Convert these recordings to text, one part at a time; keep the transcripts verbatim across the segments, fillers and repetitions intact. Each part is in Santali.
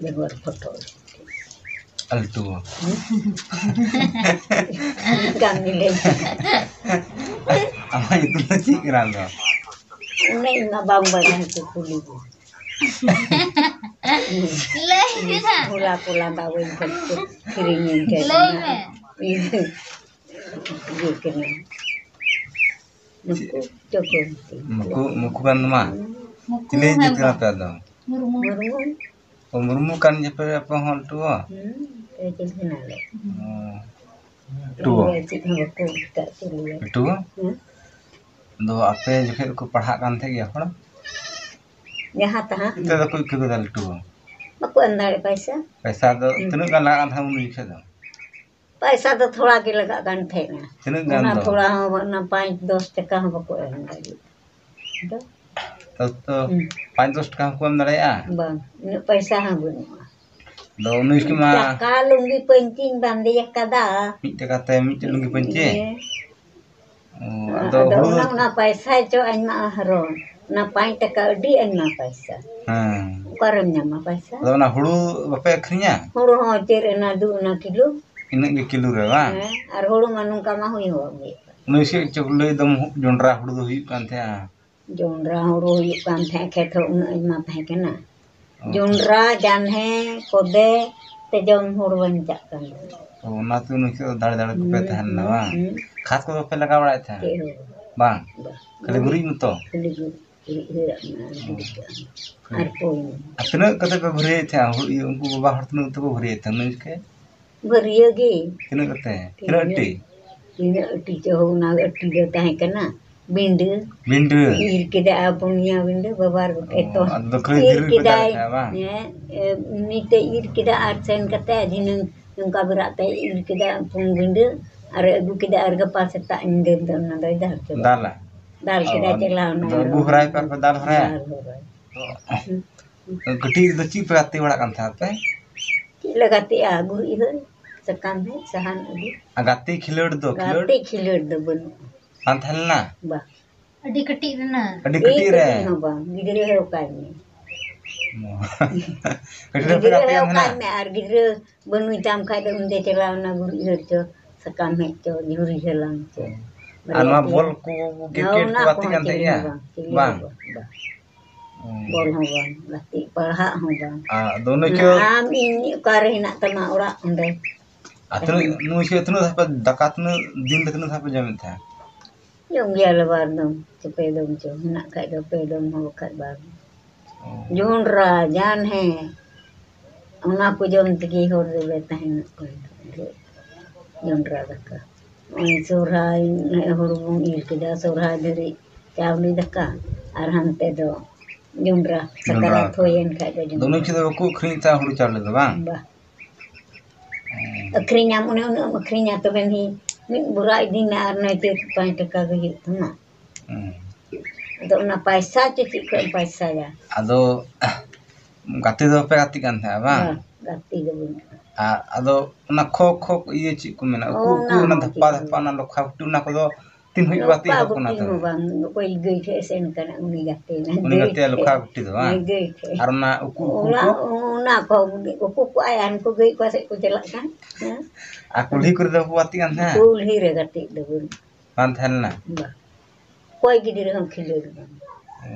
ᱵᱮᱜᱚᱨ ᱯᱷᱳᱴᱳ᱾ ᱟᱞᱴᱩ᱾ ᱠᱟᱹᱢᱤ ᱞᱟᱹᱭ᱾ ᱟᱢᱟᱜ ᱧᱩᱛᱩᱢ ᱫᱚ ᱪᱮᱫ ᱠᱟᱱᱟ ᱟᱢ ᱫᱚ? ᱩᱱᱟᱹᱜ ᱤᱧ ᱢᱟ ᱵᱟᱝ ᱵᱟᱲᱟᱭ ᱠᱚ ᱠᱩᱞᱤ ᱜᱮ᱾ ᱞᱟᱹᱭ ᱢᱮ ᱱᱟ᱾ ᱦᱚᱞᱟ ᱠᱚ ᱞᱟᱸᱫᱟ ᱵᱟᱹᱧ ᱠᱷᱟᱹᱛᱤᱨ ᱠᱤᱨᱤᱧ ᱤᱧ ᱠᱟᱹᱡ ᱞᱟᱹᱭ ᱢᱮ᱾ ᱤᱭᱟᱹ ᱠᱟᱱᱟ᱾ ᱱᱩᱠᱩ ᱪᱚᱠᱚ᱾ ᱢᱩᱠᱩ, ᱢᱩᱠᱩ ᱠᱟᱱ ᱛᱟᱢᱟ? ᱢᱩᱠᱩ ᱪᱤᱞᱤ ᱡᱟᱹᱛ ᱦᱮᱢᱵᱨᱚᱢ᱾ ᱠᱟᱱᱟ ᱯᱮ ᱟᱫᱚ? ᱢᱩᱨᱢᱩ᱾ ᱢᱩᱨᱢᱩ᱾ ᱚ, ᱢᱩᱨᱢᱩ ᱠᱟᱱ ᱜᱮᱯᱮ ᱟᱯᱮ ᱦᱚᱸ ᱞᱟᱹᱴᱩ ᱵᱟ? ᱦᱩᱸ, ᱯᱮ ᱜᱮ ᱠᱟᱱᱟᱞᱮ᱾ ᱚ᱾ ᱞᱟᱹᱴᱩ ᱵᱟ? ᱤᱭᱟᱹ ᱪᱮᱫ ᱦᱚᱸ ᱵᱟᱠᱚ ᱢᱮᱛᱟᱜ ᱠᱚ ᱞᱟᱹᱭᱟ᱾ ᱞᱟᱹᱴᱩ ᱵᱟ? ᱦᱩᱸ᱾ ᱟᱫᱚ ᱟᱯᱮ ᱡᱚᱠᱷᱮᱡ ᱫᱚᱠᱚ ᱯᱟᱲᱦᱟᱜ ᱠᱟᱱ ᱛᱟᱦᱮᱸᱫ ᱜᱮᱭᱟ ᱦᱚᱲ? ᱡᱟᱦᱟᱸ ᱛᱟᱦᱟᱸ᱾ ᱚᱱᱛᱮ ᱫᱚᱠᱚ ᱤᱠᱟᱹ ᱠᱮᱫᱟ ᱞᱟᱹᱴᱩ ᱵᱟ? ᱵᱟᱠᱚ ᱮᱢ ᱫᱟᱲᱮᱭᱟᱜ ᱯᱟᱭᱥᱟ᱾ ᱯᱟᱭᱥᱟ ᱫᱚ ᱦᱩᱸ᱾ ᱛᱤᱱᱟᱹᱜ ᱜᱟᱱ ᱞᱟᱜᱟᱜ ᱠᱟᱱ ᱛᱟᱦᱮᱸᱫ ᱩᱱ ᱡᱚᱠᱷᱮᱡ ᱫᱚ? ᱯᱟᱭᱥᱟ ᱫᱚ ᱛᱷᱚᱲᱟ ᱜᱮ ᱞᱟᱜᱟᱜ ᱠᱟᱱ ᱛᱟᱦᱮᱸᱱᱟ᱾ ᱛᱤᱱᱟᱹᱜ ᱜᱟᱱ ᱚᱱᱟ ᱫᱚ? ᱛᱷᱚᱲᱟ ᱦᱚᱸ, ᱚᱱᱟ ᱯᱟᱸᱪ ᱫᱚᱥ ᱴᱟᱠᱟ ᱦᱚᱸ ᱵᱟᱠᱚ ᱮᱢ ᱫᱟᱲᱮᱭᱟᱜ᱾ ᱫᱚ ᱛᱚ, ᱛᱚ ᱦᱩᱸ᱾ ᱯᱟᱸᱪ ᱫᱚᱥ ᱴᱟᱠᱟ ᱦᱚᱸᱠᱚ ᱮᱢ ᱫᱟᱲᱮᱭᱟᱜᱼᱟ? ᱵᱟᱝ, ᱩᱱᱟᱹᱜ ᱯᱟᱭᱥᱟ ᱦᱚᱸ ᱵᱟᱹᱱᱩᱜᱼᱟ᱾ ᱟᱫᱚ ᱩᱱᱤ ᱢᱟ ᱴᱟᱠᱟ ᱞᱩᱝᱜᱤ ᱯᱟᱹᱧᱪᱤᱧ ᱵᱟᱸᱫᱮ ᱟᱠᱟᱫᱟ᱾ ᱢᱤᱫ ᱴᱟᱠᱟ ᱛᱮ ᱢᱤᱫᱴᱮᱡ ᱞᱩᱝᱜᱤ ᱯᱟᱹᱧᱪᱤ? ᱦᱮᱸ᱾ ᱚ, ᱟᱫᱚ ᱟᱫᱚ ᱦᱩᱲᱩ ᱚᱱᱟ, ᱫᱚ ᱚᱱᱟ ᱯᱟᱭᱥᱟ ᱪᱚ ᱟᱭᱢᱟ ᱦᱟᱨᱚᱱ᱾ ᱚᱱᱟ ᱯᱟᱸᱪ ᱴᱟᱠᱟ ᱟᱹᱰᱤ ᱟᱭᱢᱟ ᱯᱟᱭᱥᱟ᱾ ᱦᱮᱸ᱾ ᱚᱠᱟᱨᱮᱢ ᱧᱟᱢᱟ ᱯᱟᱭᱥᱟ? ᱟᱫᱚ ᱚᱱᱟ ᱦᱩᱲᱩ ᱵᱟᱯᱮ ᱟᱹᱠᱷᱨᱤᱧᱟ? ᱦᱩᱲᱩ ᱦᱚᱸ ᱪᱮᱫ ᱨᱮᱱᱟᱜ ᱫᱩ ᱚᱱᱟ ᱠᱤᱞᱳ᱾ ᱤᱱᱟᱹᱜ ᱜᱮ ᱠᱤᱞᱳ ᱨᱮ ᱵᱟᱝ? ᱦᱮᱸ, ᱟᱨ ᱦᱩᱲᱩ ᱢᱟ ᱱᱚᱝᱠᱟ ᱢᱟ ᱦᱩᱭ ᱦᱚᱸ ᱵᱟᱝ ᱦᱩᱭᱩᱜ ᱠᱟᱱ᱾ ᱱᱩᱭ ᱥᱮᱫ ᱪᱚᱠ ᱞᱟᱹᱭ ᱫᱚᱢ ᱡᱚᱱᱰᱨᱟ ᱦᱩᱲᱩ ᱫᱚ ᱦᱩᱭᱩᱜ ᱠᱟᱱ ᱛᱟᱦᱮᱸᱜᱼᱟ᱾ ᱡᱚᱱᱰᱨᱟ ᱦᱩᱲᱩ ᱦᱩᱭᱩᱜ ᱠᱟᱱ ᱛᱟᱦᱮᱸᱫ, ᱠᱷᱮᱛ ᱦᱚᱸ ᱩᱱᱟᱹᱜ ᱟᱭᱢᱟ ᱛᱟᱦᱮᱸ ᱠᱟᱱᱟ᱾ ᱚ᱾ ᱡᱚᱱᱰᱨᱟ, ᱡᱟᱱᱦᱮ, ᱠᱚᱫᱮ ᱛᱮ ᱡᱚᱢ ᱦᱚᱲ ᱵᱟᱧᱪᱟᱜ ᱠᱟᱱ ᱛᱟᱦᱮᱸᱫ᱾ ᱚ, ᱚᱱᱟᱛᱮ ᱩᱱ ᱡᱚᱠᱷᱮᱡ ᱫᱚ ᱫᱟᱲᱮ ᱫᱟᱲᱮ ᱠᱚᱯᱮ ᱦᱩᱸ, ᱛᱟᱦᱮᱱ ᱞᱮᱱᱟ ᱦᱩᱸ, ᱵᱟᱝ? ᱦᱩᱸ᱾ ᱠᱷᱟᱫᱽ ᱠᱚᱫᱚ ᱯᱮ ᱞᱟᱜᱟᱣ ᱵᱟᱲᱟᱭᱮᱫ ᱛᱟᱦᱮᱸᱫ? ᱪᱮᱫ ᱦᱚᱸ ᱵᱟᱝ᱾ ᱵᱟᱝ? ᱵᱟᱝ᱾ ᱠᱷᱟᱹᱞᱤ ᱜᱩᱨᱤᱡ ᱢᱚᱛᱚ? ᱠᱷᱟᱹᱞᱤ ᱜᱩᱨᱤᱡ, ᱜᱩᱨᱤᱡ ᱦᱩᱭᱩᱜ ᱠᱟᱱᱟ, ᱚ᱾ ᱜᱩᱨᱤᱡ ᱠᱟᱜᱼᱟ᱾ ᱟᱨ ᱯᱩᱱ᱾ ᱟᱨ ᱛᱤᱱᱟᱹᱜ ᱠᱟᱛᱮ ᱯᱮ ᱵᱷᱟᱹᱨᱭᱟᱹᱭᱮᱫ ᱛᱟᱦᱮᱸᱫ? ᱦᱩ-, ᱤᱭᱟᱹ, ᱩᱱᱠᱩ ᱵᱟᱵᱟ ᱦᱚᱲ ᱛᱤᱱᱟᱹᱜ ᱠᱟᱛᱮ ᱠᱚ ᱵᱷᱟᱹᱨᱭᱟᱹᱭᱮᱫ ᱛᱟᱦᱮᱸᱫ ᱩᱱ ᱡᱚᱠᱷᱮᱡ? ᱵᱷᱟᱹᱨᱭᱟᱹ ᱜᱮ᱾ ᱛᱤᱱᱟᱹᱜ ᱠᱟᱛᱮ? ᱛᱤᱱᱟᱹᱜ ᱟᱹᱴᱤ? ᱛᱤᱱᱟᱹᱜ ᱟᱹᱴᱤ ᱪᱚ ᱚᱱᱟ ᱟᱹᱴᱤ ᱫᱚ ᱛᱟᱦᱮᱸ ᱠᱟᱱᱟ᱾ ᱵᱤᱸᱰᱟᱹ᱾ ᱵᱤᱸᱰᱟᱹ? ᱤᱨ ᱠᱮᱫᱟ ᱟᱨ ᱯᱩᱱᱭᱟ ᱵᱤᱸᱰᱟᱹ, ᱵᱟᱵᱟᱨ ᱜᱚᱴᱮᱡ ᱚ, ᱛᱚ᱾ ᱟᱫᱚ ᱠᱷᱟᱹᱞᱤ ᱤᱨ ᱫᱷᱤᱨᱤ ᱯᱮ ᱫᱟᱞᱮᱫ ᱠᱮᱫᱟᱭ᱾ ᱛᱟᱦᱮᱸᱫ ᱵᱟᱝ? ᱦᱮᱸ, ᱮ, ᱩᱱᱤ ᱛᱮ ᱤᱨ ᱠᱮᱫᱟ ᱟᱨ ᱥᱮᱱ ᱠᱟᱛᱮ ᱫᱷᱤᱱᱟᱹᱝ ᱱᱚᱝᱠᱟ ᱵᱮᱨᱟᱜ ᱛᱮ ᱤᱨ ᱠᱮᱫᱟ ᱯᱩᱱ ᱵᱤᱸᱰᱟᱹ ᱟᱨ ᱟᱹᱜᱩ ᱠᱮᱫᱟ ᱟᱨ ᱜᱟᱯᱟ ᱥᱮᱛᱟᱜ ᱧᱤᱫᱟᱹ ᱫᱚ ᱚᱱᱟ ᱫᱚᱭ ᱫᱟᱞ ᱠᱮᱫᱟ᱾ ᱫᱟᱞᱟ? ᱫᱟᱞ ᱚ, ᱠᱮᱫᱟ, ᱟᱫᱚ ᱪᱟᱞᱟᱣ ᱱᱟᱭ᱾ ᱟᱹᱜᱩ ᱦᱚᱨᱟᱭ ᱯᱮ ᱟᱨ ᱯᱮ ᱫᱟᱞ ᱦᱚᱨᱟᱭᱟ? ᱫᱟᱞ ᱦᱚᱨᱟᱭ᱾ ᱚ᱾ ᱦᱩᱸ᱾ ᱠᱟᱹᱴᱤᱡ ᱨᱮᱫᱚ ᱪᱮᱫ ᱯᱮ ᱜᱟᱛᱮ ᱵᱟᱲᱟᱜ ᱠᱟᱱ ᱛᱟᱦᱮᱸᱫ ᱟᱯᱮ? ᱪᱮᱫ ᱞᱮ ᱜᱟᱛᱮᱜᱼᱟ? ᱜᱩᱨᱤᱡ ᱦᱟᱹᱨ, ᱥᱟᱠᱟᱢ ᱦᱮᱡ, ᱥᱟᱦᱟᱱ ᱟᱹᱜᱩ᱾ ᱟᱨ ᱜᱟᱛᱮ ᱠᱷᱮᱞᱳᱰ ᱫᱚ, ᱠᱷᱮᱞᱳᱰ? ᱜᱟᱛᱮ ᱠᱷᱮᱞᱳᱰ ᱫᱚ ᱵᱟᱹᱱᱩᱜᱼᱟ᱾ ᱵᱟᱝ ᱛᱟᱦᱮᱸ ᱞᱮᱱᱟ? ᱵᱟ᱾ ᱟᱹᱰᱤ ᱠᱟᱹᱴᱤᱡ ᱨᱮᱱᱟᱜ? ᱟᱹᱰᱤ ᱮᱭ ᱠᱟᱹᱴᱤᱡ ᱨᱮ? ᱠᱟᱹᱴᱤᱡ ᱦᱚᱸ ᱵᱟᱝ, ᱜᱤᱫᱽᱨᱟᱹ ᱦᱚᱸ ᱚᱠᱟᱭ ᱢᱮ? ᱠᱟᱹᱴᱤᱡ ᱨᱮᱯᱮ ᱜᱤᱫᱽᱨᱟᱹ ᱜᱟᱛᱮ ᱠᱟᱱ ᱚᱠᱟᱭ ᱛᱟᱦᱮᱱᱟ? ᱢᱮ, ᱟᱨ ᱜᱤᱫᱽᱨᱟᱹ ᱵᱟᱹᱱᱩᱭ ᱛᱟᱢ ᱠᱷᱟᱡ ᱫᱚ ᱩᱱᱤ ᱫᱚᱭ ᱪᱟᱞᱟᱣ ᱮᱱᱟ ᱜᱩᱨᱤᱡ ᱦᱟᱹᱨ ᱪᱚ, ᱥᱟᱠᱟᱢ ᱦᱮᱡ ᱪᱚ, ᱡᱷᱩᱨᱤ ᱦᱟᱞᱟᱝ ᱪᱚ᱾ ᱟᱨ ᱱᱚᱣᱟ ᱵᱟᱨᱭᱟ ᱯᱮᱭᱟ᱾ ᱵᱚᱞ ᱠᱚ, ᱦᱳᱭ, ᱠᱨᱤᱠᱮᱴ ᱚᱱᱟ ᱠᱚ ᱜᱟᱛᱮᱜ ᱠᱚᱦᱚᱸ ᱠᱟᱱ ᱪᱮᱫ ᱛᱟᱦᱮᱸᱜ ᱜᱮᱭᱟ? ᱦᱚᱸ ᱵᱟᱝ, ᱪᱮᱫ ᱦᱚᱸ ᱵᱟᱝ᱾ ᱵᱟᱝ᱾ ᱦᱩᱸ᱾ ᱵᱚᱞ ᱦᱚᱸ ᱵᱟᱝ, ᱜᱟᱛᱮᱜ ᱯᱟᱲᱦᱟᱜ ᱦᱚᱸ ᱵᱟᱝ᱾ ᱟᱫᱚ ᱩᱱᱟᱹᱜ ᱪᱚ ᱟᱢ ᱤᱧ ᱚᱠᱟᱨᱮ ᱦᱮᱱᱟᱜ ᱛᱟᱢᱟ ᱚᱲᱟᱜ ᱚᱸᱰᱮ? ᱟᱨ ᱛᱤᱱᱟᱹᱜ, ᱛᱟᱦᱮᱱ᱾ ᱱᱩᱭ ᱪᱚ ᱛᱤᱱᱟᱹᱜ ᱫᱷᱟᱣ ᱯᱮ, ᱫᱟᱠᱟ ᱛᱤᱱᱟᱹᱜ ᱫᱤᱱ ᱨᱮ ᱛᱤᱱᱟᱹᱜ ᱫᱷᱟᱣ ᱯᱮ ᱡᱚᱢᱮᱫ ᱛᱟᱦᱮᱸᱫ? ᱡᱚᱢ ᱜᱮᱭᱟᱞᱮ ᱵᱟᱨ ᱫᱚᱢ, ᱪᱮ ᱯᱮ ᱫᱚᱢ ᱪᱚ, ᱦᱮᱱᱟᱜ ᱠᱷᱟᱡ ᱫᱚ ᱯᱮ ᱫᱚᱢ ᱦᱚᱸ, ᱵᱟᱠᱷᱟᱡ ᱵᱟᱨ ᱫᱚᱢ᱾ ᱚ᱾ ᱡᱚᱱᱰᱨᱟ, ᱡᱟᱱᱦᱮ, ᱚᱱᱟ ᱠᱚ ᱡᱚᱢ ᱛᱮᱜᱮ ᱦᱚᱲ ᱫᱚᱞᱮ ᱛᱟᱦᱮᱱᱚᱜ ᱠᱟᱱ ᱛᱟᱦᱮᱸᱫ, ᱡᱚᱱᱰᱨᱟ ᱫᱟᱠᱟ᱾ ᱱᱚᱜᱼᱚᱭ ᱥᱚᱦᱨᱟᱭ, ᱱᱚᱜᱼᱚᱭ ᱦᱩᱲᱩ ᱵᱚᱱ ᱤᱨ ᱠᱮᱫᱟ, ᱥᱚᱦᱨᱟᱭ ᱫᱷᱟᱹᱨᱤᱡ ᱪᱟᱣᱞᱮ ᱫᱟᱠᱟ, ᱟᱨ ᱦᱟᱱᱛᱮ ᱫᱚ ᱡᱚᱱᱰᱨᱟ, ᱡᱚᱱᱰᱨᱟ ᱥᱟᱠᱨᱟᱛ ᱫᱟᱠᱟ᱾ ᱦᱩᱭᱮᱱ ᱠᱷᱟᱡ ᱫᱚ ᱡᱚᱱᱰᱨᱟ᱾ ᱫᱚᱢᱮ ᱪᱮᱫ ᱫᱚ ᱵᱟᱠᱚ ᱟᱹᱠᱷᱨᱤᱧᱮᱫ ᱛᱟᱦᱮᱸᱫ ᱦᱩᱲᱩ ᱪᱟᱣᱞᱮ ᱫᱚ, ᱵᱟᱝ? ᱵᱟ᱾ ᱦᱮᱸ᱾ ᱟᱹᱠᱷᱨᱤᱧᱟᱢ, ᱚᱱᱮ ᱩᱱᱟᱹᱜ ᱮᱢ ᱟᱹᱠᱷᱨᱤᱧᱟ, ᱛᱚᱵᱮ ᱱᱤ-, ᱢᱤᱫ ᱵᱚᱨᱟ ᱤᱫᱤ ᱢᱮ ᱟᱨ ᱱᱚᱭ ᱪᱟᱹᱨ ᱯᱟᱸᱪ ᱴᱟᱠᱟ ᱜᱮ ᱦᱩᱭᱩᱜ ᱛᱟᱢᱟ᱾ ᱦᱮᱸ᱾ ᱟᱫᱚ ᱚᱱᱟ ᱯᱟᱭᱥᱟ ᱪᱚ ᱪᱮᱫ ᱠᱷᱚᱡ ᱮᱢ ᱯᱟᱭᱥᱟᱭᱟ? ᱟᱫᱚ ᱜᱟᱛᱮ ᱫᱚ ᱵᱟᱯᱮ ᱜᱟᱛᱮᱜ ᱠᱟᱱ ᱛᱟᱦᱮᱸᱫ, ᱵᱟᱝ? ᱵᱟᱝ, ᱜᱟᱛᱮ ᱫᱚ ᱵᱟᱹᱱᱩᱜᱼᱟ᱾ ᱟᱨ ᱟᱫᱚ ᱚᱱᱟ ᱠᱷᱚ ᱠᱷᱚ ᱤᱭᱟᱹ ᱪᱮᱫ ᱠᱚ ᱢᱮᱱᱟ? ᱚ, ᱩᱠᱩ ᱩᱠᱩ, ᱚᱱᱟ ᱚᱱᱟ ᱦᱚᱸ ᱫᱷᱟᱯᱟ ᱪᱮᱫ ᱫᱷᱟᱯᱟ, ᱦᱚᱸ᱾ ᱚᱱᱟ ᱞᱚᱠᱷᱟ ᱜᱩᱴᱤ, ᱚᱱᱟ ᱠᱚᱫᱚ ᱛᱤᱱ ᱦᱩᱭᱩᱜ ᱜᱟᱛᱮ ᱞᱚᱠᱷᱟ ᱮᱦᱚᱵ ᱠᱟᱱᱟ ᱜᱩᱴᱤ ᱛᱚ? ᱦᱚᱸ ᱵᱟᱝ, ᱚᱠᱚᱭ ᱜᱟᱹᱭ ᱴᱷᱮᱡ ᱮ ᱥᱮᱱ ᱠᱟᱱᱟ, ᱩᱱᱤ ᱜᱟᱛᱮ ᱱᱟ᱾ ᱩᱱᱤ ᱜᱟᱹᱭ ᱜᱟᱛᱮ ᱴᱷᱮᱡ᱾ ᱞᱚᱠᱷᱟ ᱜᱩᱴᱤ ᱫᱚ ᱵᱟᱝ? ᱦᱮᱸ, ᱜᱟᱹᱭ ᱴᱷᱮᱡ᱾ ᱟᱨ ᱚᱱᱟ ᱩᱠᱩ, ᱩᱠᱩ ᱚᱱᱟ, ᱠᱚ? ᱚᱱᱟ ᱠᱚ ᱩᱠᱩ ᱠᱚ ᱟᱭᱟ, ᱩᱱᱠᱩ ᱜᱟᱹᱭ ᱠᱚ ᱥᱮᱫ ᱠᱚ ᱪᱟᱞᱟᱜ ᱠᱟᱱ᱾ ᱦᱮᱸ᱾ ᱟᱨ ᱠᱩᱞᱦᱤ ᱠᱚᱨᱮ ᱫᱚ ᱵᱟᱠᱚ ᱜᱟᱛᱮᱜ ᱠᱟᱱ ᱛᱟᱦᱮᱸᱫ? ᱠᱩᱞᱦᱤ ᱨᱮ ᱜᱟᱛᱮᱜ ᱫᱚ ᱵᱟᱹᱱᱩᱜ᱾ ᱵᱟᱝ ᱛᱟᱦᱮᱸ ᱞᱮᱱᱟ? ᱵᱟ᱾ ᱚᱠᱚᱭ ᱜᱤᱫᱽᱨᱟᱹ ᱦᱚᱸ ᱠᱷᱤᱞᱟᱹᱲ ᱵᱟᱝ᱾ ᱚ᱾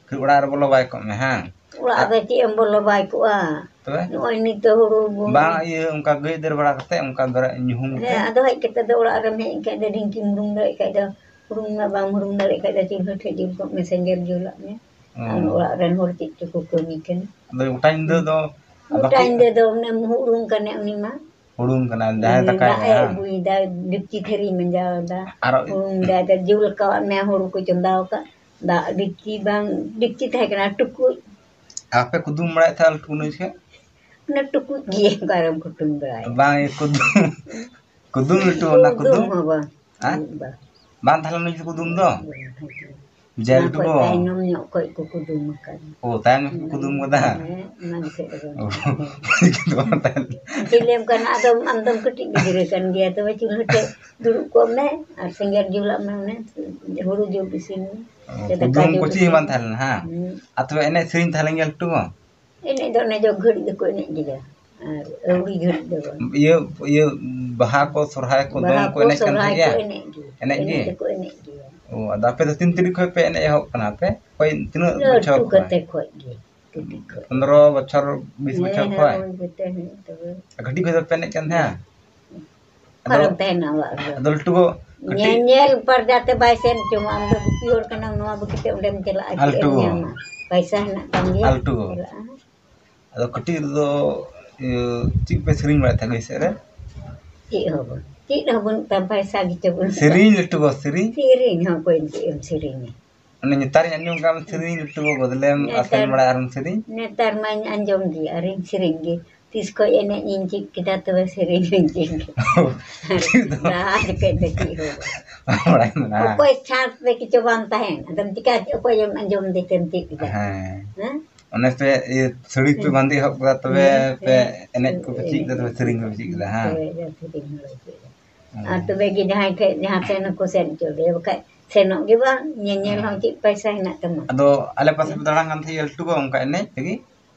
ᱠᱷᱟᱹᱞᱤ ᱚᱲᱟᱜ ᱨᱮ ᱵᱚᱞᱚ ᱵᱟᱭ ᱠᱚᱜ ᱢᱮ, ᱦᱮᱸ? ᱚᱲᱟᱜ ᱟᱨ ᱨᱮ ᱪᱮᱫ ᱮᱢ ᱵᱚᱞᱚ ᱵᱟᱭ ᱠᱚᱜᱼᱟ? ᱛᱚᱵᱮ? ᱱᱚᱜᱼᱚᱭ ᱱᱤᱛᱚᱜ ᱦᱩᱲᱩ ᱵᱚᱱ ᱵᱟᱝ, ᱤᱭᱟᱹ, ᱚᱱᱠᱟ ᱜᱟᱹᱭ ᱫᱟᱹᱲ ᱵᱟᱲᱟ ᱠᱟᱛᱮ, ᱚᱱᱠᱟ ᱫᱟᱨᱮ ᱧᱩᱦᱩᱢ ᱠᱟᱛᱮ? ᱦᱮᱸ, ᱟᱫᱚ ᱦᱮᱡ ᱠᱟᱛᱮ ᱫᱚ ᱚᱲᱟᱜ ᱨᱮᱢ ᱦᱮᱡ ᱮᱱ ᱠᱷᱟᱡ ᱫᱚ, ᱰᱷᱤᱝᱠᱤᱢ ᱦᱩᱲᱩᱝ ᱫᱟᱲᱮᱭᱟᱜ ᱠᱷᱟᱡ ᱫᱚ, ᱦᱩᱲᱩᱝ ᱢᱮ, ᱵᱟᱢ ᱦᱩᱲᱩᱝ ᱫᱟᱲᱮᱭᱟᱜ ᱠᱷᱟᱡ ᱫᱚ, ᱪᱩᱞᱦᱟᱹ ᱴᱷᱮᱡ ᱡᱩᱞ ᱠᱚᱜ ᱢᱮ, ᱥᱮᱸᱜᱮᱞ ᱡᱩᱞᱟᱜ ᱢᱮ᱾ ᱚ᱾ ᱟᱨ ᱚᱲᱟᱜ ᱨᱮᱱ ᱦᱚᱲ ᱪᱮᱫ ᱪᱚᱠᱚ ᱠᱟᱹᱢᱤ ᱠᱟᱱᱟ᱾ ᱟᱫᱚ ᱜᱚᱴᱟ ᱧᱤᱫᱟᱹ ᱫᱚ ᱜᱚᱴᱟ ᱵᱟᱠᱚ ᱧᱤᱫᱟᱹ ᱫᱚ ᱚᱱᱮᱢ ᱦᱩᱲᱩᱝ ᱠᱟᱱᱮ ᱩᱱᱤ ᱢᱟ᱾ ᱦᱩᱲᱩᱝ ᱠᱟᱱᱟ, ᱡᱟᱦᱟᱸᱭ ᱫᱟᱠᱟᱭ ᱫᱟᱜ ᱮ ᱢᱮ, ᱦᱟᱝ? ᱟᱹᱜᱩᱭᱮᱫᱟ, ᱰᱮᱠᱪᱤ ᱛᱷᱟᱹᱨᱤ ᱢᱟᱸᱡᱟᱣ ᱮᱫᱟ, ᱟᱨᱚ ᱦᱩᱲᱩᱝ ᱮᱫᱟ, ᱡᱩᱞ ᱠᱟᱣᱟᱫ ᱢᱮ, ᱦᱩᱲᱩ ᱠᱚ ᱪᱚᱸᱫᱟᱣ ᱟᱠᱟᱫ, ᱫᱟᱜ ᱰᱮᱠᱪᱤ ᱵᱟᱝ, ᱰᱮᱠᱪᱤ ᱛᱟᱦᱮᱸ ᱠᱟᱱᱟ, ᱴᱩᱠᱩᱡ᱾ ᱟᱯᱮ ᱠᱩᱫᱩᱢ ᱵᱟᱲᱟᱭᱮᱫ ᱛᱟᱦᱮᱸᱫ ᱞᱟᱹᱴᱩ ᱠᱩᱫᱩᱢ ᱪᱮᱫ? ᱚᱱᱟ ᱴᱩᱠᱩᱡ ᱜᱮ ᱚᱠᱟᱨᱮᱢ ᱠᱩᱴᱩᱢ ᱵᱟᱲᱟᱭᱟ? ᱵᱟᱝ, ᱤᱭᱟᱹ ᱠᱩᱫᱩᱢ, ᱠᱩᱫᱩᱢ ᱞᱟᱹᱴᱩ, ᱚᱱᱟ ᱠᱩᱫᱩᱢ ᱠᱩᱫᱩᱢ? ᱦᱚᱸ ᱵᱟᱝ᱾ ᱦᱮᱸ? ᱵᱟᱝ᱾ ᱵᱟᱝ ᱛᱟᱦᱮᱸ ᱞᱮᱱᱟ ᱱᱩᱭ ᱠᱩᱫᱩᱢ ᱫᱚ? ᱵᱟᱝ ᱛᱟᱦᱮᱸ ᱠᱟᱱᱟ᱾ ᱡᱟᱭ ᱚᱱᱟ ᱠᱷᱚᱡ ᱩᱰᱩᱠᱚᱜ᱾ ᱛᱟᱭᱱᱚᱢ ᱧᱚᱜ ᱠᱷᱚᱡ ᱠᱚ ᱠᱩᱫᱩᱢ ᱟᱠᱟᱫ᱾ ᱚ, ᱛᱟᱭᱚᱢ ᱧᱚᱜ ᱠᱚ ᱠᱩᱫᱩᱢ ᱠᱟᱫᱟ? ᱦᱮᱸ, ᱚᱱᱟ ᱜᱮ ᱪᱮᱫ ᱫᱚ ᱵᱟᱝ᱾ ᱚ, ᱪᱮᱫ ᱞᱮᱢ ᱠᱟᱱᱟ, ᱟᱫᱚ ᱟᱢᱫᱚᱢ ᱠᱟᱹᱴᱤᱡ ᱜᱤᱫᱽᱨᱟᱹ ᱠᱟᱱ ᱜᱮᱭᱟ, ᱛᱚᱵᱮ ᱪᱩᱞᱦᱟᱹ ᱴᱷᱮᱡ ᱫᱩᱲᱩᱵ ᱠᱚᱜ ᱢᱮ ᱟᱨ ᱥᱮᱸᱜᱮᱞ ᱡᱩᱞᱟᱜ ᱢᱮ, ᱚᱱᱮ ᱦᱩᱲᱩ ᱡᱩᱞ ᱤᱥᱤᱱ ᱢᱮ᱾ ᱚ, ᱥᱮ ᱫᱟᱠᱟ ᱠᱩᱫᱩᱢ ᱡᱩᱞ ᱠᱚ ᱪᱮᱫ ᱦᱚᱸ ᱤᱥᱤᱱ ᱵᱟᱝ ᱢᱮ᱾ ᱛᱟᱦᱮᱸ ᱞᱮᱱᱟ, ᱦᱮᱸ? ᱦᱩᱸ᱾ ᱟᱨ ᱛᱚᱵᱮ ᱮᱱᱮᱡ ᱥᱮᱨᱮᱧ ᱛᱟᱦᱮᱸ ᱞᱮᱱ ᱜᱮᱭᱟ ᱞᱟᱹᱴᱩ ᱢᱟ? ᱮᱱᱮᱡ ᱫᱚ ᱚᱱᱮ ᱡᱚᱜ ᱜᱷᱟᱹᱲᱤᱡ ᱫᱚᱠᱚ ᱮᱱᱮᱡ ᱜᱮᱭᱟ, ᱟᱨ ᱟᱹᱣᱲᱤ ᱜᱷᱟᱹᱲᱤᱡ ᱫᱚ ᱵᱟᱝ᱾ ᱤᱭᱟᱹ, ᱤᱭᱟᱹ, ᱵᱟᱦᱟ ᱠᱚ, ᱥᱚᱨᱦᱟᱭ ᱠᱚ, ᱵᱟᱦᱟ ᱫᱚᱝ ᱠᱚ ᱠᱚ, ᱮᱱᱮᱡ ᱠᱟᱱ ᱥᱚᱨᱦᱟᱭ ᱛᱟᱦᱮᱸᱫ ᱠᱚ ᱜᱮᱭᱟ? ᱮᱱᱮᱡ ᱜᱮᱭᱟ᱾ ᱮᱱᱮᱡ ᱮᱱᱮᱡ ᱜᱮ? ᱫᱚᱠᱚ ᱮᱱᱮᱡ ᱜᱮᱭᱟ᱾ ᱚ, ᱟᱫᱚ ᱟᱯᱮ ᱫᱚ ᱛᱤᱱ ᱛᱟᱹᱨᱤᱠᱷ ᱠᱷᱚᱡ ᱯᱮ ᱮᱱᱮᱡ ᱮᱦᱚᱵ ᱠᱟᱱᱟ ᱟᱯᱮ? ᱚᱠᱚᱭ, ᱛᱤᱱᱟᱹᱜ ᱵᱚᱪᱷᱚᱨ ᱞᱟᱹᱴᱩ ᱠᱷᱚᱱ? ᱠᱟᱛᱮ ᱠᱷᱚᱡ ᱜᱮ, ᱠᱟᱹᱴᱤᱡ ᱠᱷᱚᱡ᱾ ᱯᱚᱱᱫᱽᱨᱚ ᱵᱚᱪᱷᱚᱨ, ᱵᱤᱥ ᱦᱮᱸ, ᱵᱚᱪᱷᱚᱨ ᱦᱮᱸ, ᱠᱷᱚᱡ? ᱦᱳᱭ, ᱠᱟᱹᱴᱤᱡ ᱠᱷᱚᱡ ᱫᱚᱯᱮ ᱮᱱᱮᱡ ᱠᱟᱱ ᱛᱟᱦᱮᱸᱫ? ᱦᱮᱸ᱾ ᱟᱫᱚ, ᱚᱠᱟᱨᱮᱢ ᱛᱟᱦᱮᱱᱟ ᱚᱲᱟᱜ ᱨᱮᱫᱚ? ᱟᱫᱚ ᱞᱟᱹᱴᱩ ᱜᱚ, ᱠᱟᱹᱴᱤᱡ ᱧᱮᱧᱮᱞ ᱯᱟᱨᱡᱟ ᱛᱮ ᱵᱟᱭ ᱥᱮᱱ ᱦᱚᱪᱚ ᱢᱟ᱾ ᱟᱢ ᱫᱚ ᱜᱩᱯᱤ ᱦᱚᱲ ᱠᱟᱱᱟᱢ, ᱱᱚᱣᱟ ᱵᱟᱹᱜᱤ ᱛᱮ ᱚᱸᱰᱮᱢ ᱪᱟᱞᱟᱜᱼᱟ, ᱪᱮᱫ ᱮᱢ ᱞᱟᱹᱴᱩ ᱜᱚ᱾ ᱧᱟᱢᱟ? ᱯᱟᱭᱥᱟ ᱦᱮᱱᱟᱜ ᱛᱟᱢ ᱜᱮᱭᱟ? ᱞᱟᱹᱴᱩ ᱜᱚ᱾ ᱪᱟᱞᱟᱜᱼᱟ᱾ ᱟᱫᱚ ᱠᱟᱹᱴᱤᱡ ᱨᱮᱫᱚ, ᱤᱭᱟᱹ, ᱪᱮᱫ ᱯᱮ ᱥᱮᱨᱮᱧ ᱵᱟᱲᱟᱭᱮᱫ ᱛᱟᱦᱮᱸᱫ ᱜᱟᱹᱭ ᱥᱮᱫ ᱨᱮ? ᱪᱮᱫ ᱦᱚᱸ ᱵᱟᱝ᱾ ᱪᱮᱫ ᱦᱚᱸ ᱵᱟᱹᱱᱩᱜ ᱛᱟᱢ, ᱯᱟᱭᱥᱟ ᱜᱮᱪᱚ ᱵᱟᱹᱱᱩᱜ ᱛᱟᱢ᱾ ᱥᱮᱨᱮᱧ ᱞᱟᱹᱴᱩ ᱜᱚ, ᱥᱮᱨᱮᱧ? ᱥᱮᱨᱮᱧ ᱦᱚᱸ ᱚᱠᱚᱭ ᱪᱮᱫ ᱮᱢ ᱥᱮᱨᱮᱧᱟ? ᱚᱱᱮ ᱱᱮᱛᱟᱨᱤᱧ ᱟᱸᱡᱚᱢ ᱠᱟᱜ ᱢᱮ ᱥᱮᱨᱮᱧ ᱞᱟᱹᱴᱩ ᱜᱚ, ᱵᱚᱫᱞᱮᱢ ᱱᱮᱛᱟᱨ, ᱟᱥᱮᱱ ᱵᱟᱲᱟᱭᱟ ᱟᱨᱮᱢ ᱥᱮᱨᱮᱧ? ᱱᱮᱛᱟᱨ ᱢᱟᱧ ᱟᱸᱡᱚᱢ ᱜᱮ, ᱟᱨᱤᱧ ᱥᱮᱨᱮᱧ ᱜᱮ᱾ ᱛᱤᱥ ᱠᱷᱚᱡ ᱮᱱᱮᱡ ᱤᱧ ᱪᱮᱫ ᱠᱮᱫᱟ, ᱛᱚᱵᱮ ᱥᱮᱨᱮᱧ ᱦᱚᱸᱧ ᱪᱮᱫ ᱠᱮᱫᱟ᱾ ᱴᱷᱤᱠ ᱫᱚ᱾ ᱞᱟᱦᱟ ᱡᱚᱠᱷᱚᱡ ᱫᱚ ᱪᱮᱫ ᱦᱚᱸ ᱵᱟᱝ᱾ ᱵᱟᱲᱟᱭ ᱢᱮᱱᱟᱜᱼᱟ᱾ ᱚᱠᱚᱭ ᱪᱷᱟᱸᱫ ᱨᱮ ᱠᱤᱪᱷᱩ ᱵᱟᱝ ᱛᱟᱦᱮᱱ, ᱟᱫᱚᱢ ᱪᱤᱠᱟ, ᱚᱠᱚᱭ ᱮᱢ ᱟᱸᱡᱚᱢ ᱫᱮ ᱛᱮᱢ ᱪᱮᱫ ᱠᱮᱫᱟ? ᱦᱮᱸ᱾ ᱦᱮᱸ? ᱚᱱᱮ ᱯᱮ, ᱤᱭᱟᱹ, ᱥᱟᱹᱲᱤ ᱯᱮ ᱦᱮᱸ᱾ ᱵᱟᱸᱫᱮ ᱮᱦᱚᱵ ᱠᱮᱫᱟ, ᱛᱚᱵᱮ ᱦᱮᱸ, ᱯᱮ ᱦᱮᱸ᱾ ᱮᱱᱮᱡ ᱠᱚᱯᱮ ᱪᱮᱫ ᱠᱮᱫᱟ, ᱛᱚᱵᱮ ᱥᱮᱨᱮᱧ ᱠᱚᱯᱮ ᱪᱮᱫ ᱠᱮᱫᱟ, ᱦᱮᱸ? ᱛᱚᱵᱮ ᱮᱱᱮᱡ ᱥᱮᱨᱮᱧ ᱦᱚᱸᱞᱮ ᱪᱮᱫ ᱠᱮᱫᱟ᱾ ᱦᱮᱸ᱾ ᱟᱨ ᱛᱚᱵᱮ ᱜᱮ ᱡᱟᱦᱟᱸᱭ ᱴᱷᱮᱡ, ᱡᱟᱦᱟᱸ ᱥᱮᱱ ᱦᱚᱸᱠᱚ ᱥᱮᱱ ᱦᱚᱪᱚ ᱞᱮᱭᱟ, ᱵᱟᱠᱷᱟᱡ ᱥᱮᱱᱚᱜ ᱜᱮ ᱵᱟᱝ, ᱧᱮᱧᱮᱞ ᱦᱮᱸ᱾ ᱦᱚᱸ ᱪᱮᱫ ᱯᱟᱭᱥᱟ ᱦᱮᱱᱟᱜ ᱛᱟᱢᱟ? ᱟᱫᱚ ᱟᱞᱮ ᱯᱟᱥᱮ ᱯᱮ ᱦᱮᱸ᱾ ᱫᱟᱬᱟᱱ ᱠᱟᱱ ᱛᱟᱦᱮᱸᱫ ᱞᱟᱹᱴᱩ ᱜᱚ, ᱚᱱᱠᱟ ᱮᱱᱮᱡ ᱞᱟᱹᱜᱤᱫ?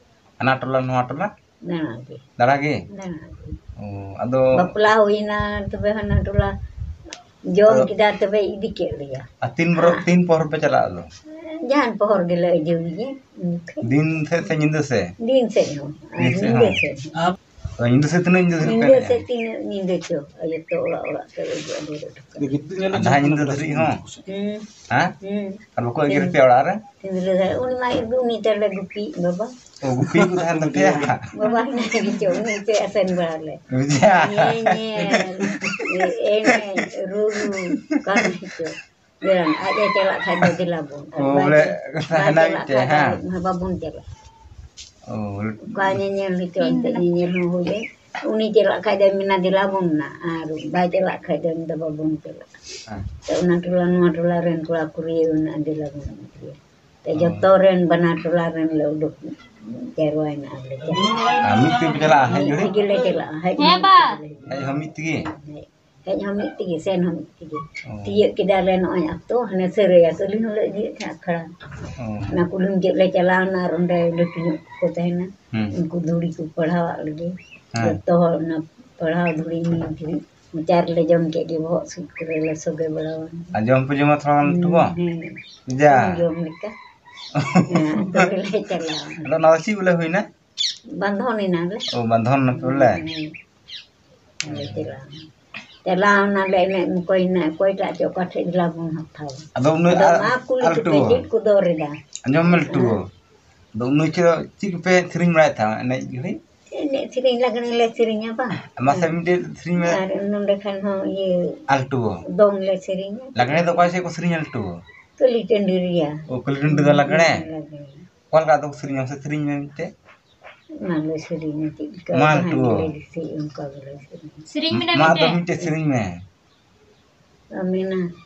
ᱦᱟᱱᱟ ᱴᱚᱞᱟ ᱱᱚᱣᱟ ᱴᱚᱞᱟ? ᱫᱟᱬᱟ ᱜᱮ᱾ ᱫᱟᱬᱟ ᱜᱮ? ᱫᱟᱬᱟ ᱜᱮ᱾ ᱚ, ᱟᱫᱚ ᱵᱟᱯᱞᱟ ᱦᱩᱭᱱᱟ, ᱛᱚᱵᱮ ᱦᱟᱱᱟ ᱴᱚᱞᱟ ᱡᱚᱢ ᱟᱫᱚ ᱠᱮᱫᱟ, ᱛᱚᱵᱮ ᱤᱫᱤ ᱠᱮᱫ ᱞᱮᱭᱟ᱾ ᱟᱨ ᱛᱤᱱ ᱵᱚᱨᱚ-, ᱟᱨ ᱛᱤᱱ ᱯᱚᱦᱚᱨ ᱯᱮ ᱪᱟᱞᱟᱜᱼᱟ ᱟᱫᱚ? ᱡᱟᱦᱟᱱ ᱯᱚᱦᱚᱨ ᱜᱮᱞᱮ ᱦᱤᱡᱩᱜ ᱜᱮ᱾ ᱫᱤᱱ ᱥᱮᱫ ᱥᱮ ᱧᱤᱫᱟᱹ ᱥᱮᱫ? ᱫᱤᱱ ᱥᱮᱫ ᱦᱚᱸ, ᱟᱨ ᱫᱤᱱ ᱥᱮᱫ ᱧᱤᱫᱟᱹ ᱦᱚᱸ? ᱥᱮᱫ ᱦᱚᱸ᱾ ᱟᱫᱚ ᱧᱤᱫᱟᱹ ᱥᱮᱫ ᱛᱤᱱᱟᱹᱜ ᱧᱤᱫᱟᱹ ᱥᱮᱫ ᱯᱮ ᱧᱤᱫᱟᱹ ᱮᱱᱮᱡᱼᱟ? ᱥᱮᱫ ᱛᱤᱱᱟᱹᱜ ᱧᱤᱫᱟᱹ ᱪᱚ, ᱡᱚᱛᱚ ᱚᱲᱟᱜ ᱚᱲᱟᱜ ᱛᱮ ᱟᱹᱜᱩ ᱟᱹᱜᱩ ᱦᱚᱴᱚ ᱠᱟᱜᱼᱟ᱾ ᱟᱨ ᱡᱟᱦᱟᱸ ᱧᱤᱫᱟᱹ ᱫᱷᱟᱹᱨᱤᱡ ᱦᱚᱸ? ᱦᱩᱸ᱾ ᱦᱮᱸ? ᱦᱩᱸ᱾ ᱟᱨ ᱵᱟᱠᱚ ᱮᱜᱮᱨ ᱯᱮᱭᱟ ᱚᱲᱟᱜ ᱨᱮ? ᱥᱤᱸᱫᱽᱨᱟᱹ ᱫᱷᱟᱨᱟ, ᱩᱱᱤ ᱢᱟ ᱩᱱᱤ ᱛᱟᱞᱮ ᱜᱩᱯᱤ ᱵᱟᱵᱟ᱾ ᱚ, ᱜᱩᱯᱤ ᱠᱚ ᱛᱟᱦᱮᱱ ᱛᱟᱯᱮᱭᱟ? ᱵᱟᱵᱟ ᱦᱮᱱᱟᱭ ᱜᱮᱪᱚ, ᱩᱱᱤ ᱜᱮᱪᱚᱭ ᱟᱥᱮᱱ ᱵᱟᱲᱟ ᱞᱮ᱾ ᱵᱩᱡᱷᱟᱹᱣ᱾ ᱧᱮᱧᱮᱞ, ᱮᱱᱮᱡ, ᱨᱩᱨᱩ, ᱚᱠᱟ ᱨᱮ ᱪᱚ᱾ ᱡᱮ ᱟᱡ ᱮ ᱪᱟᱞᱟᱜ ᱠᱷᱟᱡ ᱫᱚ ᱫᱮᱞᱟ ᱵᱚᱱ᱾ ᱟᱨ ᱚ, ᱵᱟᱭ ᱵᱚᱞᱮ ᱪᱟᱞᱟᱜ, ᱵᱟᱭ ᱛᱟᱦᱮᱱᱟ ᱪᱟᱞᱟᱜ ᱢᱤᱫᱴᱮᱡ, ᱠᱷᱟᱡ ᱫᱚ ᱦᱮᱸ? ᱟᱞᱮ ᱢᱟ ᱵᱟᱵᱚᱱ ᱪᱟᱞᱟᱜ᱾ ᱚ, ᱚᱠᱟ ᱧᱮᱧᱮᱞ ᱦᱚᱪᱚ ᱮᱱᱛᱮ ᱧᱮᱧᱮᱞ ᱦᱚᱸ ᱦᱩᱭ ᱮᱱ᱾ ᱩᱱᱤ ᱪᱟᱞᱟᱜ ᱠᱷᱟᱡ ᱫᱚᱭ ᱢᱮᱱᱟ, "ᱫᱮᱞᱟ ᱵᱚᱱ ᱱᱟ", ᱟᱨ ᱵᱟᱭ ᱪᱟᱞᱟᱜ ᱠᱷᱟᱡ ᱫᱚ ᱩᱱᱤ ᱫᱚ ᱵᱟᱵᱚᱱ ᱪᱟᱞᱟᱜᱼᱟ᱾ ᱦᱮᱸ᱾ ᱛᱚ ᱚᱱᱟ ᱴᱚᱞᱟ ᱱᱚᱣᱟ ᱴᱚᱞᱟ ᱨᱮᱱ ᱠᱚᱲᱟ ᱠᱩᱲᱤ ᱢᱮᱱᱟᱜᱼᱟ, "ᱫᱮᱞᱟ ᱵᱚᱱ ᱤᱫᱤᱭᱟ᱾" ᱛᱚ ᱚ᱾ ᱡᱚᱛᱚ ᱨᱮᱱ ᱵᱟᱱᱟᱨ ᱴᱚᱞᱟ ᱨᱮᱱ ᱞᱮ ᱩᱰᱩᱠ ᱡᱟᱨᱣᱟᱭᱮᱱᱟ, ᱟᱨ ᱞᱮ ᱪᱟᱞᱟᱜᱼᱟ᱾ ᱟᱨ ᱢᱤᱫ ᱛᱮᱯᱮ ᱪᱟᱞᱟᱜᱼᱟ, ᱦᱮᱡ ᱢᱤᱫ ᱜᱷᱟᱹᱲᱤᱡ? ᱛᱮᱜᱮ ᱞᱮ ᱪᱟᱞᱟᱜᱼᱟ, ᱦᱮᱡ ᱦᱮᱸ ᱢᱤᱫ ᱵᱟ᱾ ᱛᱮᱜᱮ ᱞᱮ ᱦᱤᱡᱩᱜᱼᱟ᱾ ᱦᱮᱡ ᱦᱚᱸ ᱢᱤᱫ ᱛᱮᱜᱮ? ᱦᱮᱡ, ᱦᱮᱡ ᱦᱚᱸ ᱢᱤᱫ ᱛᱮᱜᱮ, ᱥᱮᱱ ᱦᱚᱸ ᱢᱤᱫ ᱛᱮᱜᱮ᱾ ᱚ᱾ ᱛᱤᱭᱟᱹᱜ ᱠᱮᱫᱟ ᱞᱮ ᱱᱚᱜᱼᱚᱭ ᱟᱛᱳ, ᱦᱟᱱᱮ ᱥᱟᱹᱨᱟᱹᱭᱟ ᱠᱟᱹᱞᱤ ᱦᱚᱸᱞᱮ ᱤᱫᱤᱭᱮᱫ ᱛᱟᱦᱮᱸᱫ ᱟᱠᱷᱲᱟ᱾ ᱚ᱾ ᱚᱱᱟ ᱠᱩᱞᱦᱤ ᱢᱩᱪᱟᱹᱫ ᱞᱮ ᱪᱟᱞᱟᱣᱱᱟ, ᱟᱨ ᱚᱸᱰᱮ ᱞᱟᱹᱴᱩ ᱧᱚᱜ ᱠᱚ ᱛᱟᱦᱮᱱᱟ᱾ ᱦᱩᱸ᱾ ᱩᱱᱠᱩ ᱫᱷᱩᱲᱤ ᱠᱚ ᱯᱟᱲᱦᱟᱣᱟᱜ ᱞᱟᱹᱜᱤᱫ᱾ ᱦᱮᱸ᱾ ᱡᱚᱛᱚ ᱦᱚᱲ ᱚᱱᱟ ᱯᱟᱲᱦᱟᱣ ᱫᱷᱩᱲᱤ ᱧᱩ ᱫᱷᱩᱲᱤ ᱢᱚᱪᱟ ᱨᱮᱞᱮ ᱡᱚᱢ ᱠᱮᱫ ᱜᱮ, ᱵᱚᱦᱚᱜ ᱥᱩᱫ ᱠᱚᱨᱮ ᱞᱮ ᱥᱚᱜᱮ ᱵᱟᱲᱟᱣᱟ᱾ ᱟᱨ ᱡᱚᱢ ᱯᱮ ᱡᱚᱢᱟ ᱛᱷᱚᱲᱟ ᱜᱟᱱ ᱞᱟᱹᱴᱩ ᱵᱚ? ᱦᱮᱸ᱾ ᱡᱟ᱾ ᱡᱚᱢ ᱡᱚᱢ ᱞᱮᱠᱟ᱾ ᱦᱮᱸ, ᱟᱛᱳ ᱨᱮᱞᱮ ᱪᱟᱞᱟᱣᱟ᱾ ᱟᱫᱚ ᱚᱱᱟ ᱫᱚ ᱪᱮᱫ ᱵᱚᱞᱮ ᱦᱩᱭᱱᱟ? ᱵᱟᱸᱫᱷᱚᱱ ᱮᱱᱟᱞᱮ᱾ ᱚ, ᱵᱟᱸᱫᱷᱚᱱ ᱱᱟᱯᱮ ᱵᱚᱞᱮ? ᱦᱮᱸ᱾ ᱟᱞᱮ ᱪᱟᱞᱟᱣ ᱮᱱᱟ᱾ ᱪᱟᱞᱟᱣ ᱮᱱᱟᱞᱮ ᱮᱱᱮᱡ, ᱚᱠᱚᱭ ᱮᱱᱟ, ᱚᱠᱚᱭᱴᱟᱜ ᱪᱚ ᱚᱠᱟ ᱴᱷᱮᱡ ᱫᱮᱞᱟ ᱵᱚᱱ ᱦᱟᱛᱟᱣᱟ᱾ ᱟᱫᱚ ᱩᱱᱟᱹᱜ ᱟᱫᱚ ᱟᱨ ᱢᱟ ᱠᱩᱞᱤ ᱟᱞ ᱠᱚᱯᱮ ᱴᱩᱣᱟᱹ᱾ ᱪᱮᱫ ᱠᱚ ᱫᱚᱨ ᱮᱫᱟ? ᱟᱸᱡᱚᱢ ᱢᱮ ᱞᱟᱹᱴᱩ᱾ ᱦᱮᱸ᱾ ᱟᱫᱚ ᱩᱱᱟᱹᱜ ᱪᱮᱫ, ᱪᱮᱫ ᱠᱚᱯᱮ ᱥᱮᱨᱮᱧ ᱵᱟᱲᱟᱭᱮᱫ ᱛᱟᱦᱮᱸᱫ ᱮᱱᱮᱡ ᱜᱷᱟᱹᱲᱤᱡ? ᱮᱱᱮᱡ ᱥᱮᱨᱮᱧ ᱞᱟᱜᱽᱬᱮ ᱞᱮ ᱥᱮᱨᱮᱧᱟ ᱵᱟᱝ? ᱢᱟᱥᱮ ᱦᱮᱸ᱾ ᱢᱤᱫᱴᱮᱡ ᱥᱮᱨᱮᱧ ᱢᱮ᱾ ᱟᱨ ᱱᱚᱰᱮ ᱠᱷᱟᱱ ᱦᱚᱸ ᱤᱭᱟᱹ ᱟᱞ ᱴᱩᱣᱟᱹ᱾ ᱫᱚᱝ ᱞᱮ ᱥᱮᱨᱮᱧᱟ᱾ ᱞᱟᱜᱽᱬᱮ ᱫᱚ ᱚᱠᱟ ᱥᱮᱫ ᱠᱚ ᱥᱮᱨᱮᱧᱟ ᱟᱞ ᱴᱩᱣᱟᱹ? ᱠᱟᱹᱞᱤ ᱴᱟᱺᱰᱤ ᱨᱮᱭᱟ᱾ ᱚ, ᱠᱟᱹᱞᱤ ᱴᱟᱺᱰᱤ ᱫᱚ ᱞᱟᱜᱽᱬᱮ? ᱞᱟᱜᱽᱬᱮ᱾ ᱚᱠᱟ ᱞᱮᱠᱟ ᱟᱫᱚ ᱥᱮᱨᱮᱧ ᱢᱟᱥᱮ ᱥᱮᱨᱮᱧ ᱢᱮ ᱢᱤᱫᱴᱮᱡ᱾ ᱚᱱᱟ ᱞᱮ ᱥᱮᱨᱮᱧᱟ, ᱪᱮᱫ ᱞᱮᱠᱟ ᱢᱟ ᱡᱟᱦᱟᱸ ᱞᱟᱹᱴᱩ᱾ ᱜᱮᱞᱮ ᱫᱤᱥᱟᱹᱭ ᱚᱱᱠᱟ ᱜᱮᱞᱮ ᱥᱮᱨᱮᱧᱟ᱾ ᱥᱮᱨᱮᱧ ᱢᱮ ᱢᱟ ᱟᱫᱚ ᱢᱤᱫᱴᱮᱡ᱾ ᱢᱤᱫᱴᱮᱡ ᱥᱮᱨᱮᱧ ᱢᱮ᱾ ᱢᱮᱱᱟ,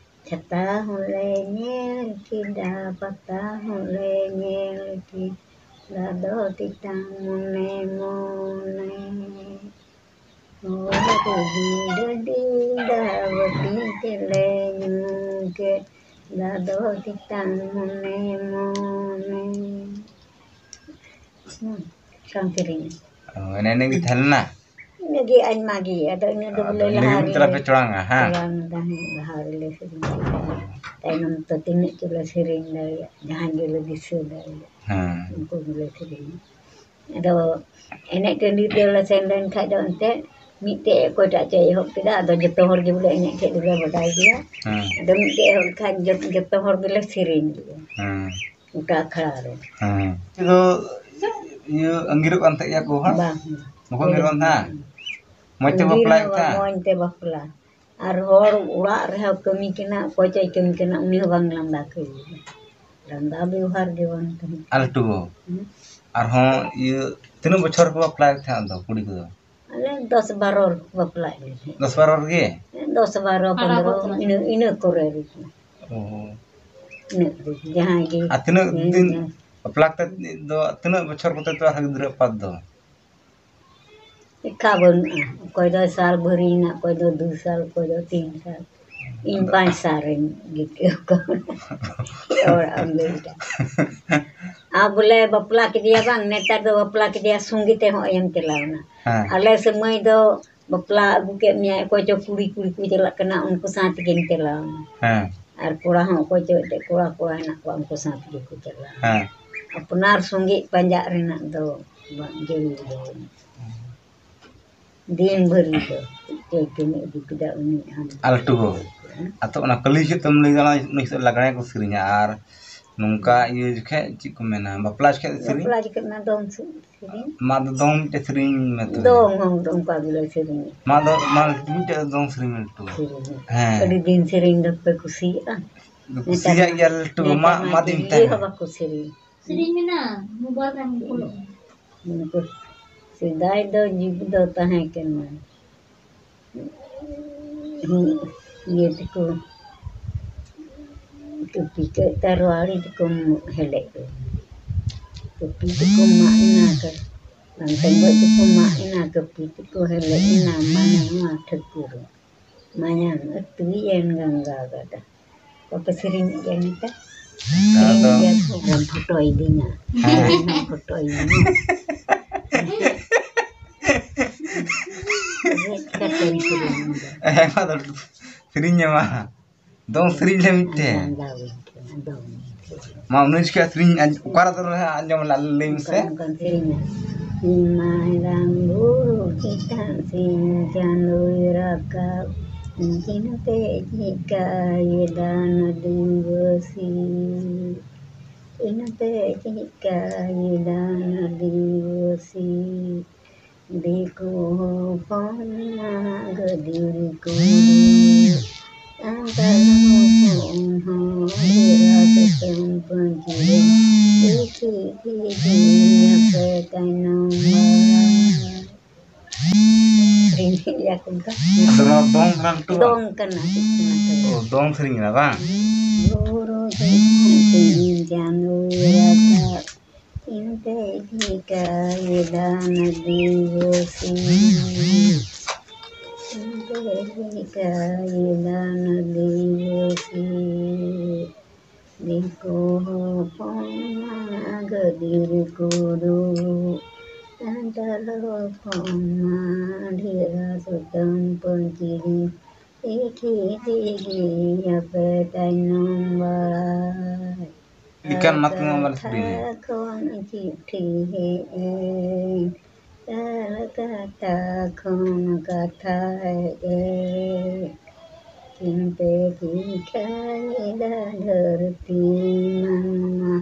ᱪᱷᱟᱛᱟ ᱦᱚᱸᱞᱮ ᱧᱮᱞ ᱠᱮᱫᱟ, ᱯᱟᱛᱟ ᱦᱚᱸᱞᱮ ᱧᱮᱞ ᱠᱮᱫᱟ, ᱫᱚ ᱛᱮᱛᱟᱝ ᱢᱚᱱᱮ ᱢᱚᱱᱮ᱾ ᱦᱚᱲ ᱨᱩᱜᱤ ᱰᱟᱹᱰᱤ ᱫᱟᱜ ᱵᱟᱹᱴᱤ ᱛᱮᱞᱮ ᱧᱩ ᱠᱮᱫ, ᱫᱟᱫᱚ ᱛᱮᱛᱟᱝ ᱢᱚᱱᱮ ᱢᱚᱱᱮ᱾ ᱦᱩᱸ, ᱥᱟᱶ ᱥᱮᱨᱮᱧ᱾ ᱚ, ᱮᱱᱮ ᱤᱱᱟᱹ ᱜᱮ ᱛᱟᱦᱮᱸ ᱞᱮᱱᱟ? ᱤᱱᱟᱹᱜᱮ ᱟᱭᱢᱟ ᱜᱮ, ᱟᱫᱚ ᱤᱱᱟᱹ ᱫᱚ ᱟᱫᱚ ᱵᱚᱞᱮ ᱤᱱᱟᱹ ᱞᱟᱦᱟ ᱜᱮ ᱢᱤᱫ ᱨᱮ ᱛᱟᱨᱟ ᱯᱮ ᱪᱚᱲᱟᱝᱟ, ᱦᱮᱸ? ᱪᱚᱲᱟᱝ ᱫᱟ, ᱦᱮᱸ, ᱞᱟᱦᱟ ᱨᱮᱞᱮ ᱥᱮᱨᱮᱧ ᱠᱮᱫᱟ᱾ ᱛᱟᱭᱱᱚᱢ ᱛᱮ ᱛᱤᱱᱟᱹᱜ ᱪᱚᱞᱮ ᱥᱮᱨᱮᱧ ᱫᱟᱲᱮᱭᱟᱜ, ᱡᱟᱦᱟᱸᱭ ᱜᱮᱞᱮ ᱫᱤᱥᱟᱹ ᱫᱟᱲᱮᱭᱟᱜ, ᱦᱮᱸ᱾ ᱩᱱᱠᱩ ᱜᱮᱞᱮ ᱥᱮᱨᱮᱧᱟ᱾ ᱟᱫᱚ ᱮᱱᱮᱡ ᱴᱟᱺᱰᱤ ᱛᱮᱞᱮ ᱥᱮᱱ ᱞᱮᱱ ᱠᱷᱟᱡ ᱫᱚ ᱮᱱᱛᱮᱫ ᱢᱤᱫᱴᱮᱡ ᱚᱠᱚᱭᱴᱟᱜ ᱪᱚᱭ ᱮᱦᱚᱵ ᱠᱮᱫᱟ, ᱟᱫᱚ ᱡᱚᱛᱚ ᱦᱚᱲ ᱜᱮ ᱵᱚᱞᱮ ᱮᱱᱮᱡ ᱴᱷᱮᱡ ᱫᱚᱞᱮ ᱵᱟᱰᱟᱭ ᱜᱮᱭᱟ᱾ ᱦᱮᱸ᱾ ᱟᱫᱚ ᱢᱤᱫᱴᱮᱡ ᱮᱦᱚᱵ ᱞᱮᱠᱷᱟᱡ ᱡᱚ-, ᱡᱚᱛᱚ ᱦᱚᱲ ᱜᱮᱞᱮ ᱥᱮᱨᱮᱧ ᱜᱮᱭᱟ᱾ ᱦᱮᱸ᱾ ᱚᱱᱠᱟ ᱟᱠᱷᱲᱟ ᱨᱮ᱾ ᱦᱮᱸ᱾ ᱪᱮᱫ ᱫᱚ ᱤᱭᱟᱹ ᱟᱸᱜᱤᱨᱚᱜ ᱠᱟᱱ ᱛᱟᱦᱮᱸᱫ ᱜᱮᱭᱟ ᱠᱚ, ᱦᱟᱸ? ᱵᱟᱝ᱾ ᱵᱟᱠᱚ ᱟᱸᱜᱤᱨᱚᱜ ᱠᱟᱱ ᱛᱟᱦᱮᱸᱫ? ᱢᱚᱡᱽ ᱛᱮ ᱟᱸᱜᱤᱨ ᱵᱟᱯᱞᱟᱭᱮᱫ ᱦᱚᱸ ᱵᱟᱝ, ᱛᱟᱦᱮᱸᱫ? ᱢᱚᱡᱽ ᱛᱮ ᱵᱟᱯᱞᱟ᱾ ᱟᱨ ᱦᱚᱲ ᱚᱲᱟᱜ ᱨᱮᱦᱚᱸ ᱠᱟᱹᱢᱤ ᱠᱟᱱᱟ, ᱚᱠᱚᱭ ᱪᱚᱭ ᱠᱟᱹᱢᱤ ᱠᱟᱱᱟ, ᱩᱱᱤ ᱦᱚᱸ ᱵᱟᱝ ᱞᱟᱸᱫᱟ ᱠᱚ ᱤᱭᱟᱹᱭᱟ᱾ ᱞᱟᱸᱫᱟ ᱵᱮᱣᱦᱟᱨ ᱜᱮ ᱵᱟᱝ ᱛᱟᱦᱮᱸ ᱠᱟᱱᱟ᱾ ᱟᱨ ᱞᱟᱹᱴᱩ ᱜᱚ? ᱦᱩᱸ? ᱟᱨᱦᱚᱸ ᱤᱭᱟᱹ, ᱛᱤᱱᱟᱹᱜ ᱵᱚᱪᱷᱚᱨ ᱠᱚ ᱵᱟᱯᱞᱟᱭᱮᱫ ᱛᱟᱦᱮᱸᱫ ᱫᱚ ᱠᱩᱲᱤ ᱠᱚᱫᱚ? ᱟᱞᱮ ᱫᱚᱥ ᱵᱟᱨᱚ ᱨᱮᱠᱚ ᱵᱟᱯᱞᱟᱜ ᱜᱮ ᱛᱟᱦᱮᱸᱫ᱾ ᱫᱚᱥ ᱵᱟᱨᱚ ᱨᱮᱜᱮ? ᱫᱚᱥ ᱵᱟᱨᱚ, ᱯᱚᱱᱫᱽᱨᱚ, ᱤᱱᱟᱹ, ᱤᱱᱟᱹ ᱠᱚᱨᱮ ᱨᱮᱜᱮ᱾ ᱚ᱾ ᱤᱱᱟᱹ ᱠᱚᱨᱮ ᱡᱟᱦᱟᱸᱭ ᱜᱮ᱾ ᱟᱨ ᱛᱤᱱᱟᱹᱜ ᱦᱮᱸ, ᱫᱤᱱ ᱦᱮᱸ᱾ ᱵᱟᱯᱞᱟ ᱠᱟᱛᱮ ᱫᱚ ᱛᱤᱱᱟᱹᱜ ᱵᱚᱪᱷᱚᱨ ᱠᱚᱛᱮ ᱯᱮ ᱜᱤᱫᱽᱨᱟᱹ ᱟᱯᱟᱛ ᱫᱚ? ᱞᱮᱠᱷᱟ ᱵᱟᱹᱱᱩᱜᱼᱟ᱾ ᱚᱠᱚᱭ ᱫᱚ ᱥᱟᱞ ᱵᱷᱟᱹᱨᱤᱭᱮᱱᱟ, ᱚᱠᱚᱭ ᱫᱚ ᱫᱩ ᱥᱟᱞ, ᱚᱠᱚᱭ ᱫᱚ ᱛᱤᱱ ᱥᱟᱞ᱾ ᱤᱧ ᱯᱟᱸᱪ ᱥᱟᱞ ᱨᱮᱧ ᱜᱤᱫᱽᱨᱟᱹ ᱠᱚ᱾ ᱚᱲᱟᱜ ᱮᱢ ᱞᱟᱹᱭ ᱠᱮᱫᱟ᱾ ᱟᱨ ᱵᱚᱞᱮ ᱵᱟᱯᱞᱟ ᱠᱮᱫᱮᱭᱟ ᱵᱟᱝ, ᱱᱮᱛᱟᱨ ᱫᱚ ᱵᱟᱯᱞᱟ ᱠᱮᱫᱮᱭᱟ, ᱥᱚᱸᱜᱮ ᱛᱮ ᱦᱚᱸᱜᱼᱚᱭ ᱮᱢ ᱪᱟᱞᱟᱣᱱᱟ᱾ ᱦᱮᱸ᱾ ᱟᱞᱮ ᱥᱚᱢᱚᱭ ᱫᱚ ᱵᱟᱯᱞᱟ ᱟᱹᱜᱩ ᱠᱮᱫ ᱢᱮᱭᱟᱭ, ᱚᱠᱚᱭ ᱪᱚ ᱠᱩᱲᱤ, ᱠᱩᱲᱤ ᱠᱚ ᱪᱟᱞᱟᱜ ᱠᱟᱱᱟ, ᱩᱱᱠᱩ ᱥᱟᱶ ᱛᱮᱜᱮᱢ ᱪᱟᱞᱟᱣᱱᱟ᱾ ᱦᱮᱸ᱾ ᱟᱨ ᱠᱚᱲᱟ ᱦᱚᱸ ᱚᱠᱚᱭ ᱪᱚ ᱮᱱᱛᱮᱫ ᱠᱚᱲᱟ, ᱠᱚᱲᱟ ᱦᱮᱱᱟᱜ ᱠᱚᱣᱟ, ᱩᱱᱠᱩ ᱥᱟᱶ ᱛᱮᱜᱮ ᱠᱚ ᱪᱟᱞᱟᱜᱼᱟ᱾ ᱦᱮᱸ᱾ ᱟᱯᱱᱟᱨ ᱥᱚᱸᱜᱮ ᱯᱟᱸᱡᱟᱜ ᱨᱮᱱᱟᱜ ᱫᱚ ᱵᱟᱝ ᱡᱟᱹᱨᱩᱲ ᱫᱚ ᱵᱟᱹᱱᱩᱜᱼᱟ᱾ ᱫᱤᱱ ᱵᱷᱟᱹᱨ ᱫᱚ ᱪᱮᱫ ᱪᱚᱭ ᱠᱟᱹᱢᱤ ᱟᱹᱜᱩ ᱠᱮᱫᱟ ᱩᱱᱤ ᱟᱢ ᱟᱨ ᱞᱟᱹᱴᱩ ᱵᱟᱹᱵᱩ᱾ ᱦᱮᱸ? ᱟᱫᱚ ᱚᱱᱟ ᱠᱟᱹᱞᱤ ᱡᱚᱠᱷᱮᱡ ᱛᱮᱢ ᱞᱟᱹᱭ ᱫᱟᱲᱮᱭᱟᱜᱼᱟ, ᱩᱱᱤ ᱡᱚᱠᱷᱮᱡ ᱞᱟᱜᱽᱬᱮ ᱠᱚ ᱥᱮᱨᱮᱧᱟ, ᱟᱨ ᱱᱚᱝᱠᱟ ᱤᱭᱟᱹ ᱡᱚᱠᱷᱮᱡ ᱪᱮᱫ ᱠᱚ ᱢᱮᱱᱟ, ᱵᱟᱯᱞᱟ ᱡᱚᱠᱷᱮᱡ ᱥᱮᱨᱮᱧ? ᱵᱟᱯᱞᱟ ᱡᱚᱠᱷᱮᱡ ᱢᱟ ᱫᱚᱝ ᱥᱮ-, ᱥᱮᱨᱮᱧ᱾ ᱢᱟ ᱫᱚ ᱫᱚᱝ ᱢᱤᱫᱴᱮᱡ ᱥᱮᱨᱮᱧ ᱢᱮ ᱛᱚᱵᱮ᱾ ᱫᱚᱝ ᱦᱚᱸ ᱚᱱᱠᱟ ᱜᱮᱞᱮ ᱥᱮᱨᱮᱧᱟ᱾ ᱢᱟ ᱫᱚ, ᱢᱟ ᱢᱤᱫᱴᱮᱡ ᱫᱚᱝ ᱥᱮᱨᱮᱧ ᱢᱮ ᱞᱟᱹᱴᱩ᱾ ᱥᱮᱨᱮᱧ᱾ ᱦᱮᱸ᱾ ᱟᱹᱰᱤ ᱫᱤᱱ ᱥᱮᱨᱮᱧ ᱫᱚᱯᱮ ᱠᱩᱥᱤᱭᱟᱜᱼᱟ᱾ ᱠᱩᱥᱤᱭᱟᱜ ᱱᱮᱛᱟᱨ ᱜᱮᱭᱟ ᱞᱟᱹᱴᱩ, ᱱᱮᱛᱟᱨ ᱢᱟ, ᱢᱟ ᱢᱟ ᱫᱤᱱ ᱤᱭᱟᱹ ᱛᱟᱦᱮᱱ᱾ ᱦᱚᱸ ᱵᱟᱠᱚ ᱥᱮᱨᱮᱧ᱾ ᱥᱮᱨᱮᱧ ᱢᱮᱱᱟᱜᱼᱟ, ᱢᱳᱵᱟᱭᱤᱞ ᱨᱮ ᱯᱷᱳᱞᱳ᱾ ᱩᱱᱠᱩ ᱥᱮᱫᱟᱭ ᱫᱚ ᱡᱩᱜᱽ ᱫᱚ ᱛᱟᱦᱮᱸ ᱠᱟᱱᱟ᱾ ᱤᱭᱟᱹ ᱛᱮᱠᱚ, ᱠᱟᱹᱯᱤ ᱠᱮᱫ ᱛᱟᱨᱣᱟᱲᱤ ᱛᱮᱠᱚ ᱦᱮᱞᱮᱡ ᱠᱮᱫᱟ᱾ ᱠᱟᱹᱯᱤ ᱛᱮᱠᱚ ᱢᱟᱜ ᱮᱱᱟ, ᱠᱟᱹᱯᱤ ᱛᱮᱠᱚ ᱢᱟᱜ ᱮᱱᱟ, ᱠᱟᱹᱯᱤ ᱛᱮᱠᱚ ᱦᱮᱞᱮᱡ ᱮᱱᱟ, ᱢᱟᱱᱮ ᱱᱚᱣᱟ ᱴᱷᱟᱹᱠᱩᱨ᱾ ᱢᱟᱭᱟᱢ ᱟᱹᱛᱩᱭᱮᱱ ᱜᱟᱝᱜᱟ ᱜᱟᱰᱟ᱾ ᱵᱟᱯᱮ ᱥᱮᱨᱮᱧᱮᱫ ᱜᱮᱭᱟ ᱱᱮᱛᱟᱨ? ᱱᱮᱛᱟᱨ ᱫᱚ ᱥᱮᱨᱮᱧ ᱜᱮᱭᱟ ᱠᱚ, ᱵᱟᱢ ᱯᱷᱳᱴᱳ ᱤᱫᱤᱧᱟ᱾ ᱦᱮᱸ᱾ ᱵᱟᱢ ᱯᱷᱳᱴᱳ ᱤᱫᱤᱧᱟ᱾ ᱪᱤᱠᱟᱹᱛᱮᱢ ᱥᱮᱨᱮᱧ ᱮᱫᱟ? ᱦᱮᱸ, ᱢᱟ ᱫᱚ ᱥᱮᱨᱮᱧ ᱧᱟᱢᱟ᱾ ᱫᱚᱝ ᱥᱮᱨᱮᱧ ᱞᱮ ᱢᱤᱫᱴᱮᱱ᱾ ᱞᱟᱸᱫᱟ ᱵᱩᱡᱷᱟᱹᱜ ᱠᱟᱱᱟ, ᱫᱚᱝ ᱥᱮᱨᱮᱧ᱾ ᱢᱟ, ᱩᱱᱤ ᱪᱤᱠᱟ ᱥᱮᱨᱮᱧ ᱟᱸᱡ-, ᱚᱠᱟᱨᱮ ᱫᱚ ᱞᱟᱹᱭ ᱢᱮᱥᱮ? ᱚᱱᱠᱟᱱ ᱥᱮᱨᱮᱧ ᱢᱮ᱾ ᱤᱧ ᱢᱟᱨᱟᱝ ᱵᱩᱨᱩ ᱪᱮᱛᱟᱱ ᱥᱤᱧ ᱪᱟᱸᱫᱚᱭ ᱨᱟᱠᱟᱵ, ᱤᱧ ᱱᱚᱛᱮ ᱪᱮᱫᱠᱟᱭ ᱫᱟᱱ ᱫᱤᱵᱟᱹᱥᱤ, ᱤᱧ ᱱᱚᱛᱮ ᱪᱮᱫᱠᱟᱭ ᱫᱟᱱ ᱫᱤᱵᱟᱹᱥᱤ᱾ ᱫᱤᱠᱩ ᱦᱚᱯᱚᱱ ᱢᱟ ᱜᱟᱹᱫᱤᱨ ᱠᱩᱲᱤ, ᱟᱢ ᱦᱚᱯᱚᱱ ᱦᱚᱸ ᱰᱮᱨᱟ ᱛᱮᱛᱟᱝ ᱯᱟᱹᱧᱪᱤ ᱨᱮ, ᱤᱥᱤ ᱤᱫᱤᱭᱟᱯᱮ ᱛᱟᱭᱱᱚᱢ ᱢᱟᱨᱟᱝ᱾ ᱤᱭᱟᱹ ᱠᱚ ᱫᱚ᱾ ᱟᱫᱚ ᱱᱚᱣᱟ ᱫᱚᱝ ᱠᱟᱱᱟ ᱞᱟᱹᱴᱩ ᱵᱟᱝ? ᱫᱚᱝ ᱠᱟᱱᱟ, ᱪᱮᱫ ᱠᱟᱱᱟ ᱛᱚᱵᱮ? ᱚ, ᱫᱚᱝ ᱥᱮᱨᱮᱧ ᱠᱟᱱᱟ ᱵᱟᱝ? ᱵᱩᱨᱩ ᱡᱟᱦᱟᱸ ᱛᱤᱱ ᱪᱟᱸᱫᱳ ᱨᱟᱠᱟᱵ, ᱤᱧ ᱛᱮ ᱪᱤᱠᱟᱹᱭᱮᱫᱟ ᱱᱟᱹᱫᱤᱭᱟᱹ ᱥᱤ᱾ ᱤᱧ ᱛᱮ ᱪᱤᱠᱟᱹᱭᱮᱫᱟ ᱱᱟᱹᱫᱤᱭᱟᱹ ᱥᱤ᱾ ᱫᱤᱠᱩ ᱦᱚᱯᱚᱱ ᱢᱟ ᱜᱟᱹᱫᱤᱨ ᱠᱚ ᱫᱩᱲᱩᱵ, ᱥᱟᱱᱛᱟᱲ ᱦᱚᱯᱚᱱ ᱢᱟ ᱰᱷᱮᱨᱟ ᱥᱩᱛᱟᱹᱢ ᱯᱟᱹᱧᱪᱤ ᱰᱮᱝ, ᱪᱤᱴᱷᱤ ᱛᱮᱜᱮ ᱟᱯᱮ ᱛᱟᱭᱱᱚᱢ ᱵᱟᱲᱟᱭ᱾ ᱤᱠᱟᱱ ᱢᱟᱛᱠᱚᱢ ᱵᱟᱵᱟ ᱞᱮ ᱥᱮᱨᱮᱧᱟ᱾ ᱠᱟᱛᱷᱟ ᱠᱷᱚᱱ ᱪᱤᱴᱷᱤ ᱦᱮᱡ ᱮᱱ, ᱠᱟᱛᱷᱟ ᱠᱷᱚᱱ ᱠᱟᱛᱷᱟ ᱦᱮᱡ ᱮᱱ, ᱪᱤᱱᱛᱟᱹ ᱪᱤᱠᱟᱹᱭᱮᱫᱟ ᱫᱷᱟᱹᱨᱛᱤ ᱢᱟᱱᱣᱟ,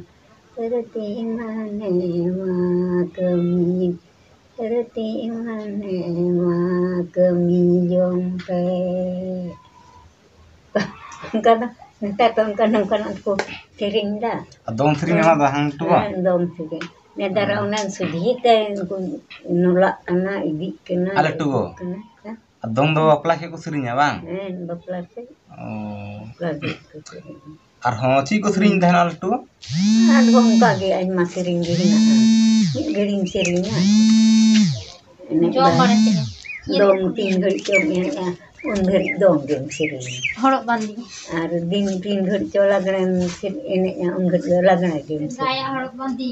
ᱫᱷᱟᱹᱨᱛᱤ ᱢᱟᱱᱣᱟ ᱠᱟᱹᱢᱤ, ᱫᱷᱟᱹᱨᱛᱤ ᱢᱟᱱᱣᱟ ᱠᱟᱹᱢᱤ ᱡᱚᱝ ᱯᱮ᱾ ᱚᱱᱠᱟ ᱫᱚ ᱱᱮᱛᱟᱨ ᱫᱚ ᱚᱱᱠᱟ ᱱᱚᱝᱠᱟᱱᱟᱜ ᱠᱚ ᱥᱮᱨᱮᱧ ᱫᱟ᱾ ᱟᱨ ᱫᱚᱝ ᱥᱮᱨᱮᱧ ᱚᱱᱟ ᱫᱚ ᱦᱟᱝ ᱴᱩ ᱵᱟᱝ? ᱦᱮᱸ, ᱫᱚᱝ ᱥᱮᱨᱮᱧ᱾ ᱱᱮᱛᱟᱨ ᱦᱮᱸ᱾ ᱚᱱᱟ ᱥᱩᱫᱷᱤ ᱛᱮ ᱩᱱᱠᱩ ᱱᱚᱞᱟᱜ ᱠᱟᱱᱟ, ᱤᱫᱤᱜ ᱠᱟᱱᱟ, ᱟᱞᱮ ᱴᱩ ᱤᱫᱤᱜ ᱠᱟᱱᱟ᱾ ᱦᱮᱸ᱾ ᱟᱨ ᱫᱚᱝ ᱫᱚ ᱵᱟᱯᱞᱟ ᱥᱮᱫ ᱠᱚ ᱥᱮᱨᱮᱧᱟ ᱵᱟᱝ? ᱦᱮᱸ, ᱵᱟᱯᱞᱟ ᱥᱮᱫ᱾ ᱚ᱾ ᱵᱟᱯᱞᱟ ᱥᱮᱫ ᱠᱚ ᱥᱮᱨᱮᱧᱟ᱾ ᱟᱨᱦᱚᱸ ᱪᱮᱫ ᱠᱚ ᱥᱮᱨᱮᱧ ᱛᱟᱦᱮᱱᱟ ᱞᱟᱹᱴᱩ? ᱟᱨᱦᱚᱸ ᱚᱱᱠᱟ ᱜᱮ ᱟᱭᱢᱟ ᱥᱮᱨᱮᱧ ᱜᱮ ᱦᱮᱱᱟᱜᱼᱟ᱾ ᱢᱤᱫ ᱜᱷᱟᱹᱲᱤᱧ ᱥᱮᱨᱮᱧᱟ᱾ ᱮᱱᱮᱡ ᱡᱚᱢ ᱵᱟᱲᱟ᱾ ᱵᱟᱲᱟ ᱛᱮᱜᱮ᱾ ᱫᱚᱝ ᱛᱤᱱ ᱜᱷᱟᱹᱲᱤᱡ ᱪᱚᱢ ᱮᱱᱮᱡᱼᱟ, ᱩᱱ ᱜᱷᱟᱹᱲᱤᱡ ᱫᱚᱝ ᱜᱮᱢ ᱥᱮᱨᱮᱧᱟ᱾ ᱦᱚᱨᱚᱜ ᱵᱟᱸᱫᱮ᱾ ᱟᱨ ᱫᱤᱱ ᱛᱤᱱ ᱜᱷᱟᱹᱲᱤᱡ ᱪᱚ ᱞᱟᱜᱽᱲᱮᱢ ᱥᱮ-, ᱮᱱᱮᱡᱼᱟ, ᱩᱱ ᱜᱷᱟᱹᱲᱤᱡ ᱫᱚ ᱞᱟᱜᱽᱲᱮ ᱜᱮᱢ ᱥᱮᱨᱮᱧᱟ᱾ ᱥᱟᱭᱟ ᱦᱚᱨᱚᱜ ᱵᱟᱸᱫᱮ᱾